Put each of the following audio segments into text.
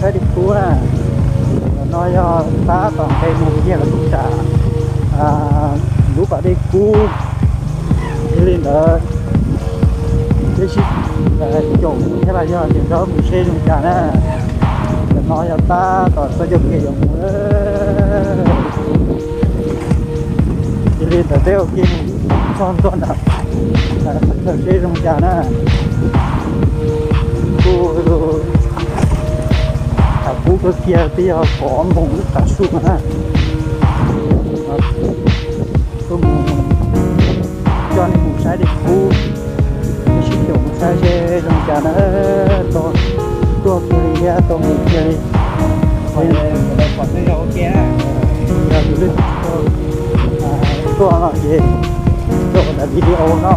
Saib dej kub na, no yog tab tom nqes mus kiag lawm lub nram, lub pas dej kub. Yog li ntawd, peb sib caum thiab los yog tias nrog mus seb zoo cas na. Ntawm no yog tab tom txoj coj kev yuav mus. Yog li ntawd peb ua ke mus txog ntua nram, seb zoo cas na. Kuj qab kub kawg kiag, twb yog kaum ob moos lub tav su no na. Tuaj mus coj nej mus saib dej kub, sib caum mus saib seb zoo cas na. Tuaj kiag li thiab tuaj mus kiag li. Yog tus leej twg tuaj no ces rau daim video no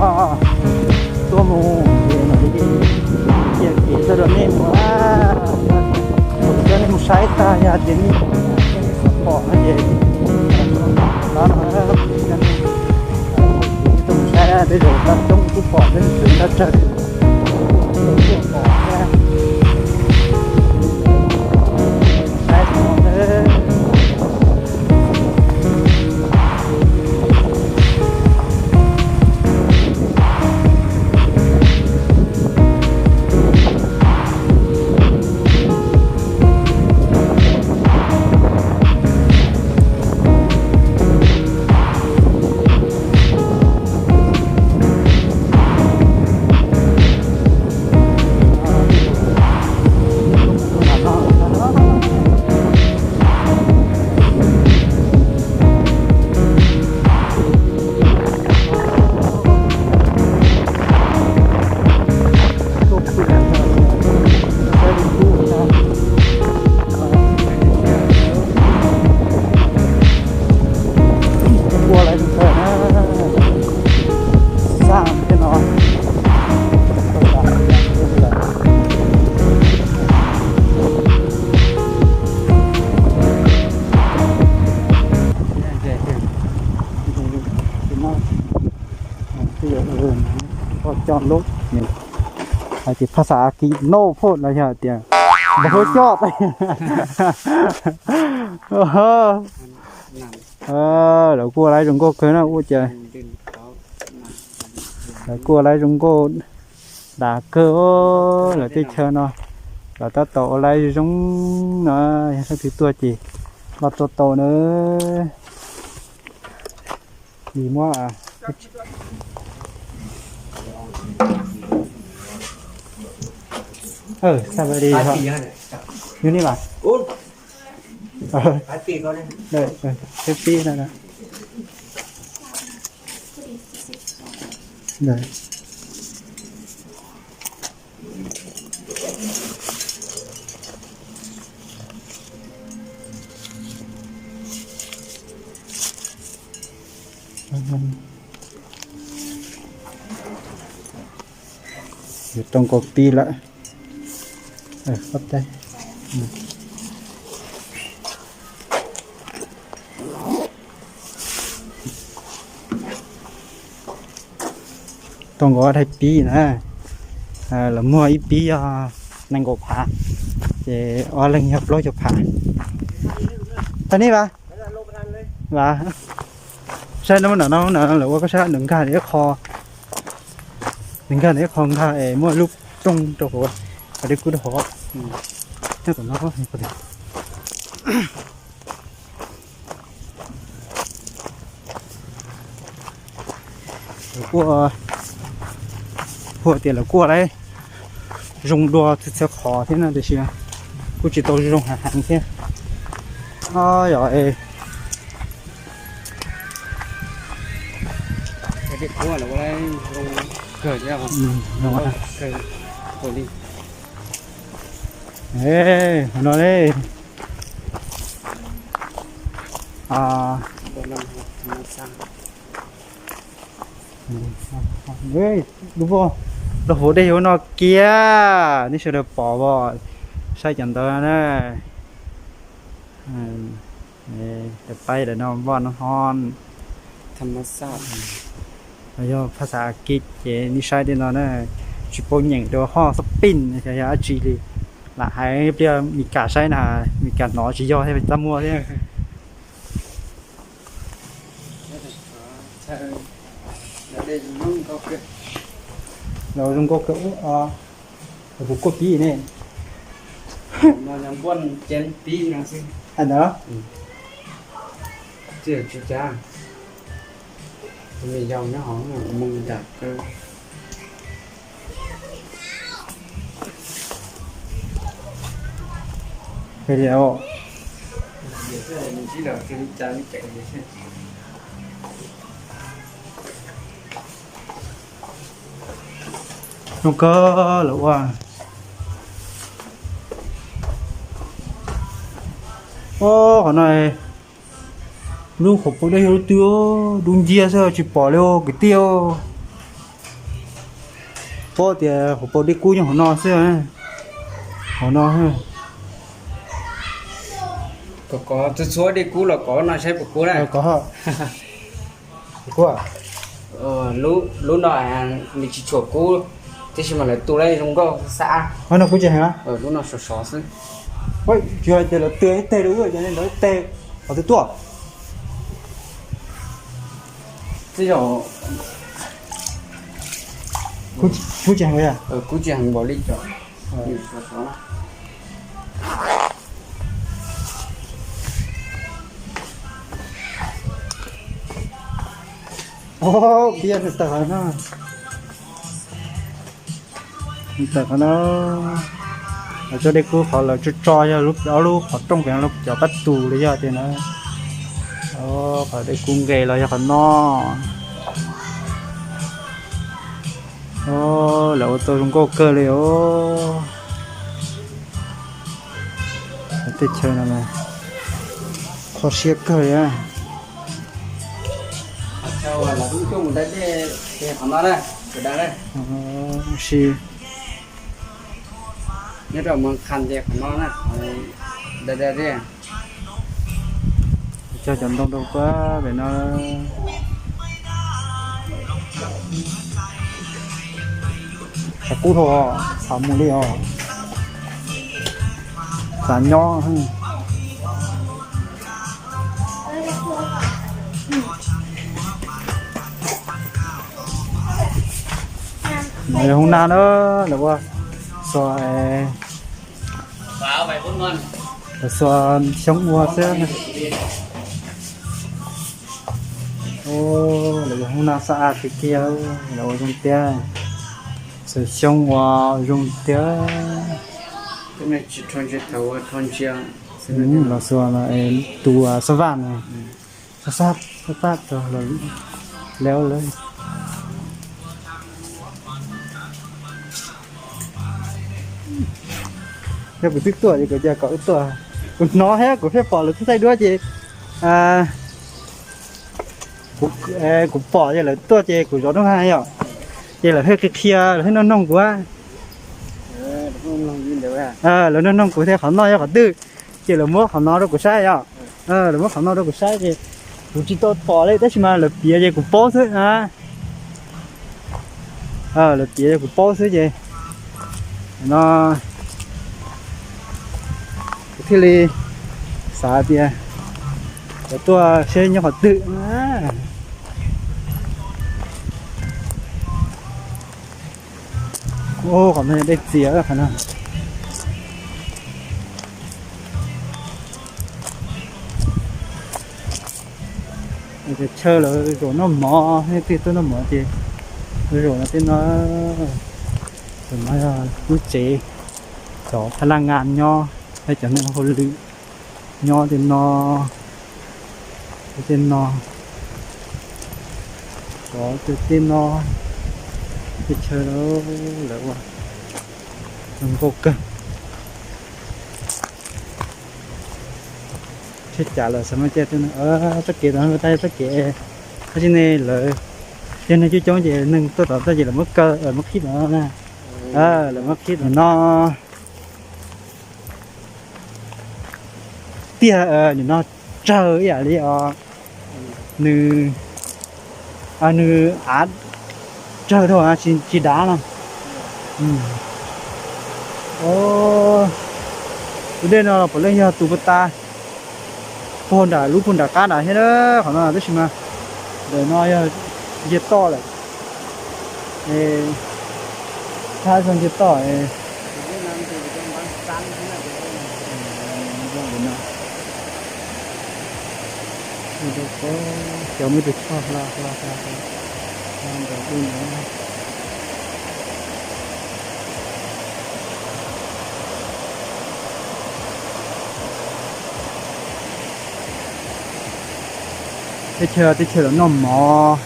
tuaj mus ces mam li qhia kev tuaj rau nej mus na. Thaum coj nej mus saib tag yog tias nej xav pom no ces tab no coj nej tuaj mus saib, tej zaum tab coob kuj pom, tej zaum tseem tab tsawg tuaj pom thiab. Saib no. Ua lawv zoo kawg na, xaj thiab no. Coj lub hais tias phaj xav Askiv no phoj los yog tias npawg huab coj. Lawv kuj ua lawv zoo nkauj kawg na, ua cas lawv kuj ua lawv zoo nkauj dav kawg. Lawv teb chaws no lawv tab tom ua lawv zoo no, yog leej twg tuaj ces los tau tau na. Vim muab, xaj pais li, yog ni mas, peb pib no. Yuav tau nkaus pib lawm. Tau nkaus ob daim pib na. Lawv muag ib pib yog nees nkaum phav, ces ob leeg yog plaub caug phav. Tag ni vas, vas, saib no, no, no lawv ua koj saib, nws nkag ib qho, nws nkag ib qho nkag es muaj lub rooj rau hauv, dej kub rau hauv. Nyob tom no. Lawv kuj, puag tias lawv kuj ua zoo dua txhua qhov thiab no tiam sis kuj tsis tau zoo heev heev thiab. Yog es no li. Lub hauv dej yuav no kiag, nej sawv daws pom os, saib cov ntawd na. Paib daim no npoj no ho, yog phaj xav Askiv ces nej saib tej no na, tsis paub nyeem rau ho xab pin yog dab tsi li. Lam hais pliag Mis Kas saib na, Mis Kas hnov tsis yog thiab, txaj muag thiab. Los zoo nkauj kawg, puas kuaj pib ne? Ntawd Zoo kawg lawm ua. Qhov no lub hauv paus dej yog lub twg, dub nciab xwb tsis pom li kwv tij. Paub tias hauv paus dej kub nyob hauv no xwb. Hauv no. Kov txhua txhua dej kub los kov no saib puas kub na. Kov, lub no nws tsis tshua kub, tab sis mas lawv tu lawm zoo nkauj xab ab. Lub no kub tsis heev, lub no sov sov xwb. Tsis hais tias lawv twb ib teg rau ub, cov ntawd ib teg, qhov twg tuaj? Twb yog kub tsis heev, kub tsis heev npaum li cov. Piab tawm qhov no, tawm qhov no. Lawv cov dej kub qhov lawv tso tso yog lub, ob lub qhov rooj pem lub cov pab tus li yog tias na. Qhov dej kub nqes los yog qhov no. Lawv ua tau zoo nkauj kawg li os. Teb chaws no kho siab kawg li. Si, nyob rau Moos Khas ces qhov no na, da da thiab. Cog cov ntoo rau pem no. Qhov kub dhau, xav mus li os. Xav nyob. No yog hoob nab na, lawv ua xuas, lawv xuas xyoob ua xwb. Lawv ua hoob nab xab ab tiag tiag, lawv ua zoo tiag. Xuas xyoob ua zoo tiag. Los xuas tus xab vaj no, xab vaj, xab vaj tau lawv. Yog kuv twb tuaj ces kuv cia kom wb tuaj. Kuv hnov thiab kuv thiaj pom lawv thaij duab ces kuv pom ces lawv tuaj ces kuv zov rooj hais yom, ces lawv thiaj qhia qhia, lawv thiaj noog noog kuv. Lawv noog noog kuv tias qhov no yog qhov twg, ces lawv muab qhov no rau kuv saib yom. Lawv muab qhov no rau kuv saib ces kuv tsis tau pom li tab sis mas lawv piav ces kuv paub xwb na. Lawv piav ces kuv paub xwb ces no kuv thiaj li xav tias lawv tuaj saib nyob qhov twg. Qhov no dej txias qhov no. Chaw lawv zaum noj mov, nej twg tuaj noj mov ces zaum no tej no. Zaum no yog lub tsev cov phab laj ngas nyob, cov neeg hauj lwm nyob tej no, tej no, cov tej no, tej chaw lawv ua zoo nkauj kawg. Tsheb cav lawm xav mas cia txoj kev tod tag txoj kev, tab sis ne lawv yog neeg coob coob ces neeg tuaj tod txoj ces lawv muab kaw, lawv muab qhib no na. Lawv muab qhib no. Tiag, nim no tsawg ib yam li os. Nws, nws av tsawg dhau tsis dav no. Tus dej no los puav leej yog tus puag ta, puag nram lub puag nram qab nram thiab na, qhov no tab sis mas ntawm no yog nce toj lawm. Thab txog nce toj. Cov muaj tus choj hla hla hla hla ntawd. Teb chaws, teb chaws los noj mov,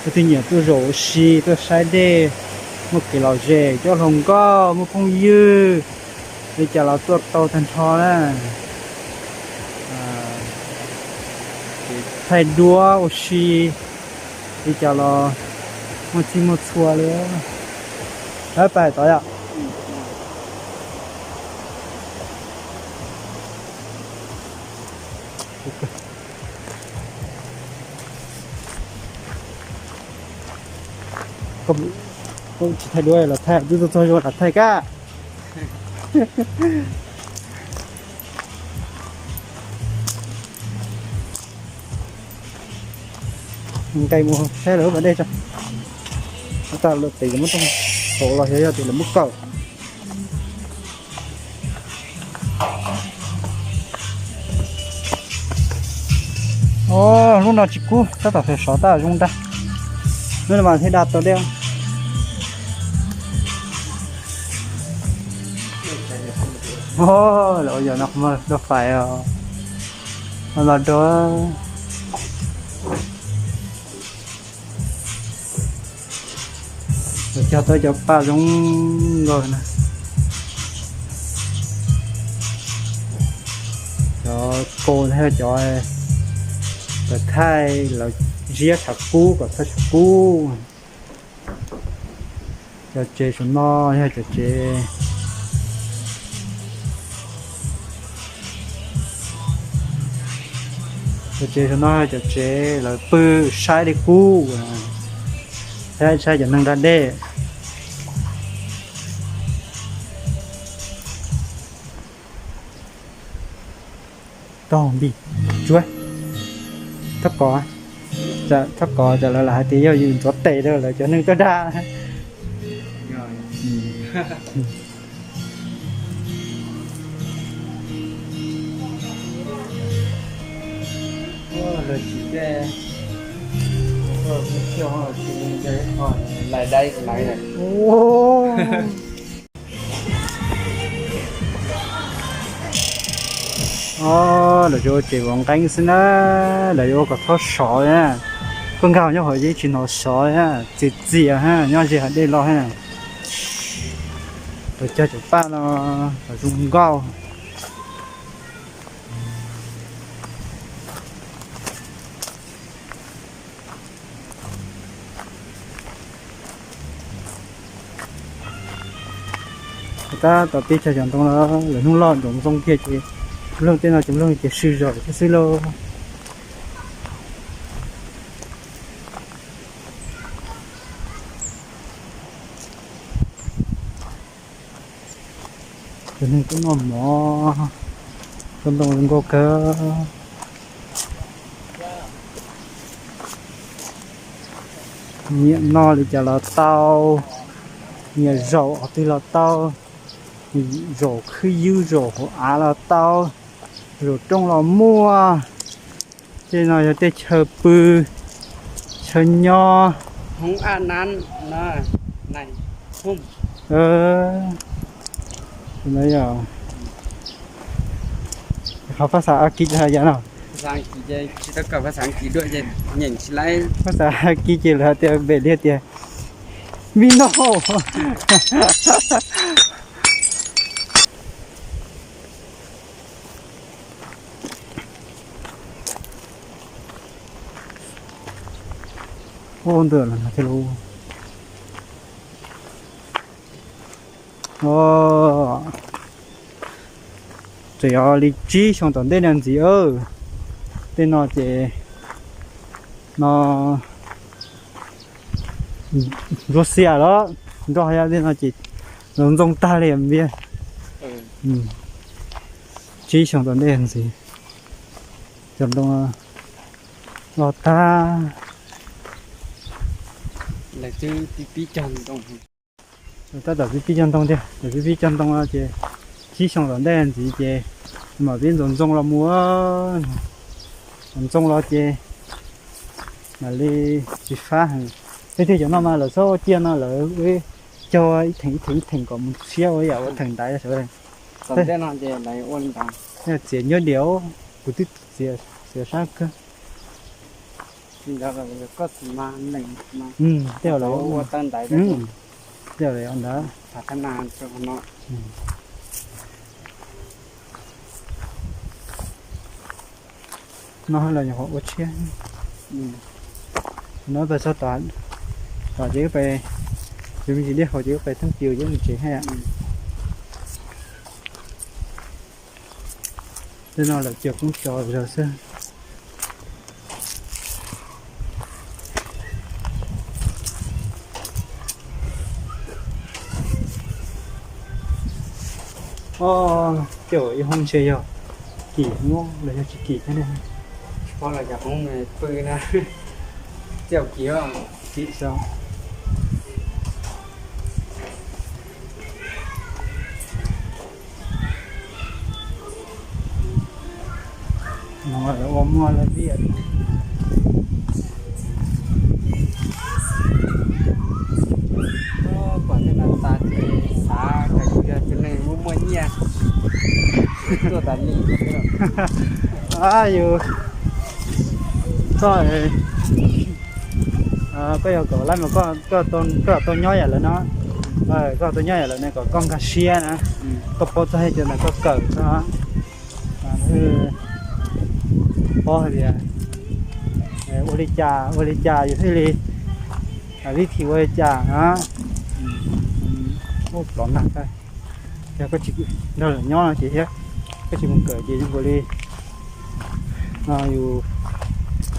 leej twg nyiam tuaj zaum ua si, tuaj saib dej, muaj kev lom zem, coj hluas nkauj, muaj phooj ywg, li cas los tuaj tau tag nrho na. Thaij duab ua si, li cas los muaj txhij muaj txhua li. Pab pais tod yom. Tsis thaij duab los thaij, twb tuaj txog zoo lam thaij kab. Nqes mus saib lawv ua dej tso. Tam lawv tes muab tau xauv los xyov yog tias lawv muab kaum. Lub no tsis kub, tab tom sov sov tab zoo dag. Lub no mas thiaj dag tau dej. Lawv ua yog no, lawv fais os, los rau Lawv cog tau cov paj zoo nkauj na. Cov kaus thiab cov, cov thaij lawv ziab tshav kub kom thaij tshav kub. Cov tsev saum no yog cov tsev, cov tsev saum no yog cov tsev lawv pw saib dej kub, saib, saib cov neeg da dej. Tog npis tsuav, txhob kov, txhob kov, tsam lawv lam hais tias yog yus ntxuav tes rau lawv cov neeg tuaj da. Lawv tsuas ua tsev vov nqeeb xwb na, lawv yuav ua kom txhob sov na. Koj nkag nyob hauv yeej tsis hnov sov na, txias txias ha, nyob ze hav dej los ha. Lawv cog cov paj no kom zoo nkauj. Tab tom pib chaw cov ntoo no, lawv hnub loj ntsoov zoo kiag ces mloog tej no ces mloog ces sw zog thiab xwb lauj. Cov neeg tuaj noj mov, tuaj ntoo zoo nkauj kawg. Nyiam noj li cas los tau, nyiam zaum qhov twg los tau, zaum khwb ywb zaum hauv av los tau, zaum rooj los muaj. Tej no yog tej chaw pw, chaw nyob. Qhov phab xav a kiv has yas no, phab xav a kiv ces lawv hais tias npem li tias vij noj. Ua ntawm no thiab lauj. Tseem yog li tsib xyoo tom ntej no ntxiv, tej no ces no ntsuab xiam los nrog yog tej no ces los ntxoo tag li npias. Tsib xyoo tom ntej ntxiv, cov ntoo los tag. Lawv twb pib pib cog ntoo. Tab tom pib pib cog ntoo tiag, tab tom pib pib cog ntoo no ces tsib xyoo tom ntej ntxiv ces mam pib ntxoov ntxoo los mus. Ntxoov ntxoo los ces mam li tsis fab heev. Tej tiag cov no mas lawv txhob ua ciaj no, lawv ua cog ib theem ib theem ib theem kom mus siab ua yam ua theem ntaiv sawv daws. Txiav nyuaj diam, kuv twb txiav sab kawg. Tej zaum lawv, tej zaum lawv ntawd. No los nyuam qhuav ua tshiab. No pais txog tom, tom ces wb pais, yus me ntsis dej haus ces wb pais thoob pliaus ces wb mus tsev thiab. Tej no lawv cog koob tso zog xwb. Ob, coj ib hoob ntshe yog kim muab los yog tsis kim thiab ne. Tsis paub los cov hoob pw na. Txij kim, kim xwb. No lawv ua muag lawm tiag. Pom tej no tas ces xav hais tias yog tus neeg muaj muaj nyiaj tuaj tas li. Yus, koj, koj yog kom lawv mas koj, koj tau nyob yam lawv no, koj tau nyob yam lawv ne kom koj nkag siab na. Koj paub txog cov ntawd koj kawm txog. Paub hais tias ua li cas ua li cas yus thiaj li, vib thim ua li cas na. Ua plov nag, yog koj tsis nrog lawv nyob no ces thiab, koj tsis mus kawm ces zoo nkaus li no yus,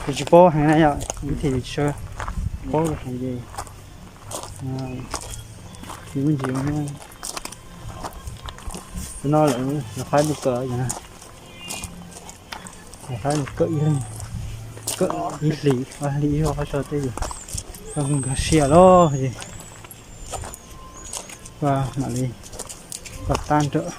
yus tsis paub heev na yom, vib thim yus tsis paub heev ces yus me ntsis. Tus no lawv, lawv qhaib tus kawm yom, lawv qhaib tus kawm ib leeg, kawm ib hlis ob hlis ib ob qhaib tso tej yus, koj nkag siab lawm ces koj mam li, koj tab nrawm.